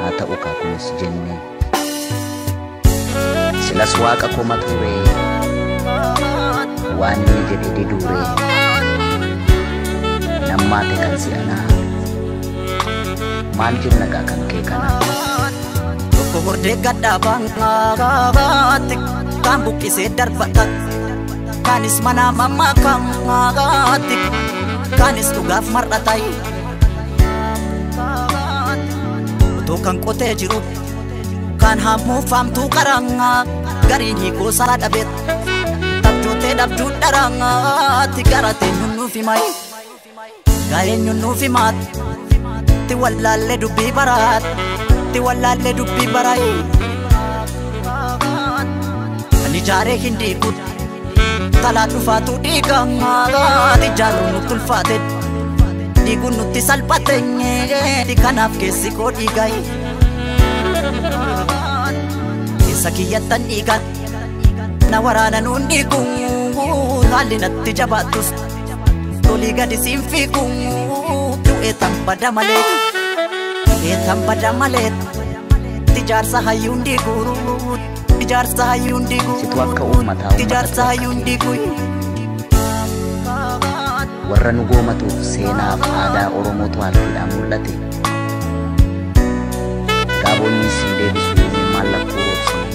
Haa ta'u kaa kunis jennee. Silas waaqa koma turee waan inni jedhe diduuree nammaate kan si'anaa maal jenna gaa kan kee kanaa. Tokko hordee gadhaabaatti kaan buqqisee darbata kaanis mana mammaakaatti kaanis dhugaaf mar'ata. Otoo kan qotee jiru kan hammuufamtuu qarangaa gariin hiikoo isaa dhabeet tabjootee dhabduu dharangaatti garatee nuuf himayi gaa'een nuuf himaatti wallaallee dubbii baraatti wallaallee dubbii baraayi. Kan ijaaree hin diigu talaa dhufaatu dhiigamaa ijaaruun nutti ulfaate dhiiguun nutti salphate kanaaf keessi koo dhiigayi. Keessa kiyyattan dhiiga na waraana nuun dhiigu haalli natti jabaattus tolii gadi siin fiigu du'ee tan bada malee du'ee tan bada malee ijaarsa hayyuun diigu ijaarsa hayyuun diigu Situ akka uummataa ijaarsa hayyuun diigu. Warra nu goomatuuf seenaaf aadaa Oromootu harkiidhaan mul'ate. Gaabonni siin deebisuu maal lakkuu roobsine.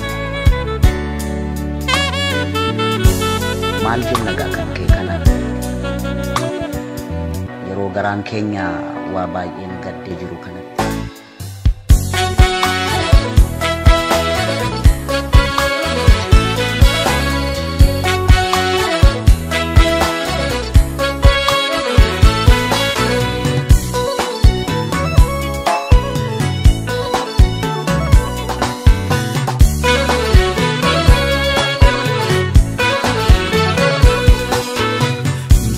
Maal jenna gaa kan kee kana? Yeroo garaan keenya waa baay'een gaddee jiru kanatti.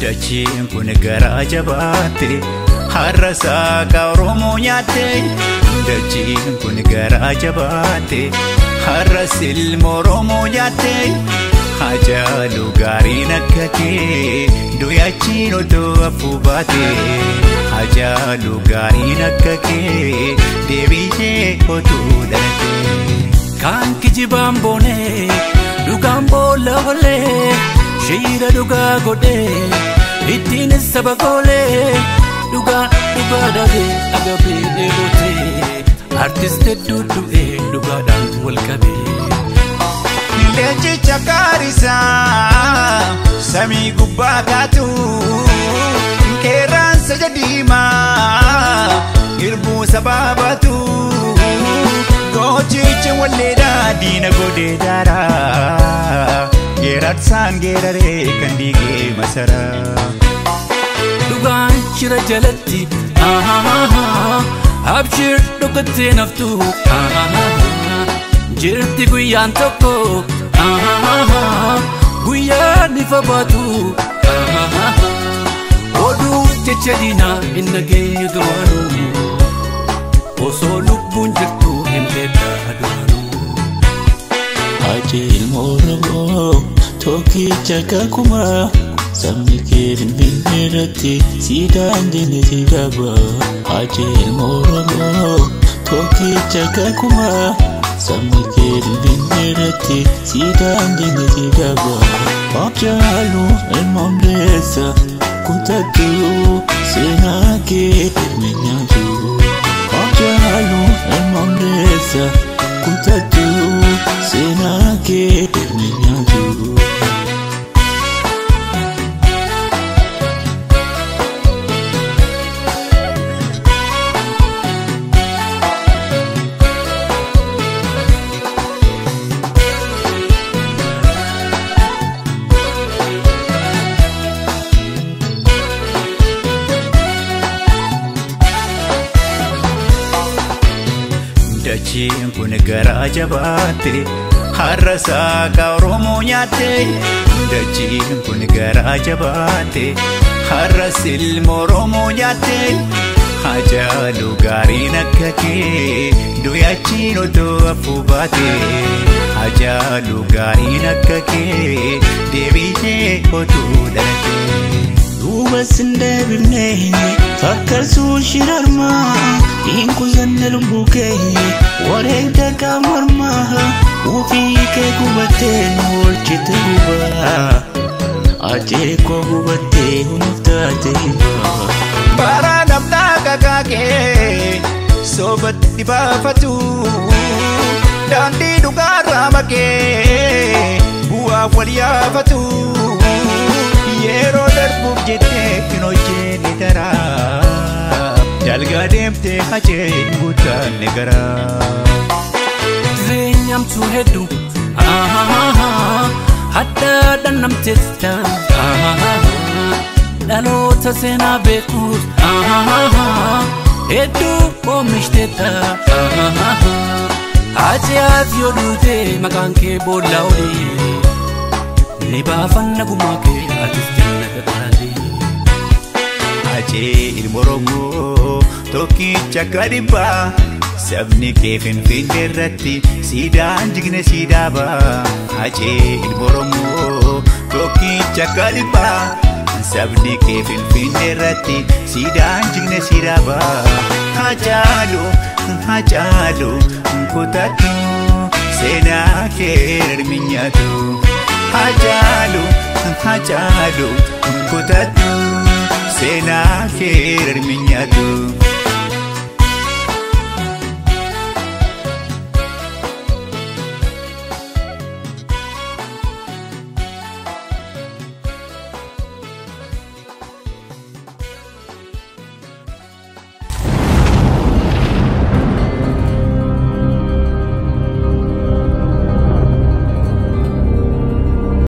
Dachiin kun garaa jabaatte har'a saaqa Oromoo nyaatte. Dachiin kun garaa jabaatte har'a silma Oromoo nyaatte. Hacaaluu gaariin akka kee du'achiin otoo hafuu baate. Hacaaluu gaariin akka kee deebi'ee otuu dhalate. Kaan kijibaan boonee dhugaan boolla olee shiira dhugaa godhee ittiin saba goolee dhugaa dhugaa dhabee agabee dheebotee artist hedduu du'ee dhugaadhaan wal qabee. Leencicha gaarisaa samii gubbaa kaatu qeerransa diimaa hirbuu sabaa baatu gochicha walleedhaa diina godhee daaraa geerarsaan geeraree kan diigee masaraa. Dhugaan shira jalatti abshir dhokattee naftu jirti guyyaan tokko guyyaan ifa baatu oduu jecha diinaa hin dhageenyu duraanuu osoo lubbuun jirtu hin beekaa duraanuu. Hacee ilma Oromoo tokkicha kakumaa sabni kee Finfinnee irratti siidaan diinni si qaba. Hacee ilma Oromoo tokkicha kakumaa sabni kee Finfinnee irratti siidaan diinni si qaba. Hacaaluu ilma Hundeessaa kutattu seenaa kee hin nyaatu. Hacaaluu ilma Hundeessaa kutattu seenaa kee hin nyaatu. Dachiin kun garaa jabaatte har'a saaqa Oromoo nyaatte. Dachiin kun garaa jabaatte har'a silma Oromoo nyaatte. Hacaaluu gaariin akka kee du'achiin otoo hafuu baate. Hacaaluu gaariin akka kee deebi'ee otuu dhalate. Duuba sin deebifne fakkarsuu shirarmaa Hin qusanne lubbuu kee wareegda qaama ofii kee gubattee nu oolchite gubaa. Ajee koo gubattee nuuf taate hibaa. Bara namnaa kakaakee soobatti baafatu, daandii dhugaarraa makee bu'aaf wal yaafatu. Yeroo darbuuf jettee hin hojjenne taraa, dalgaa deemtee hacee hin guutanne garaa. Jireenyamtuu hedduu hadda dhandhamteetta, dhaloota seenaa beekuus hedduu oomishteetta. Ati yoo duute maqaan kee boolla olii ni baafanna gumaa kee, atis jannata taate. Hacee ilma Oromoo tokkicha akka dhibbaa, sabni kee Finfinnee irratti siidaan jigne siidaa ba'a. Hacee ilma Oromoo tokkicha akka dhibbaa, sabni kee Finfinnee irratti siidaan jigne siidaa ba'a. Hacaalu, Hacaalu kutadhu, seenaa kee hirminyaatu. Hacaalu, Hacaalu kutadhu, seenaa kee hirminyaatu.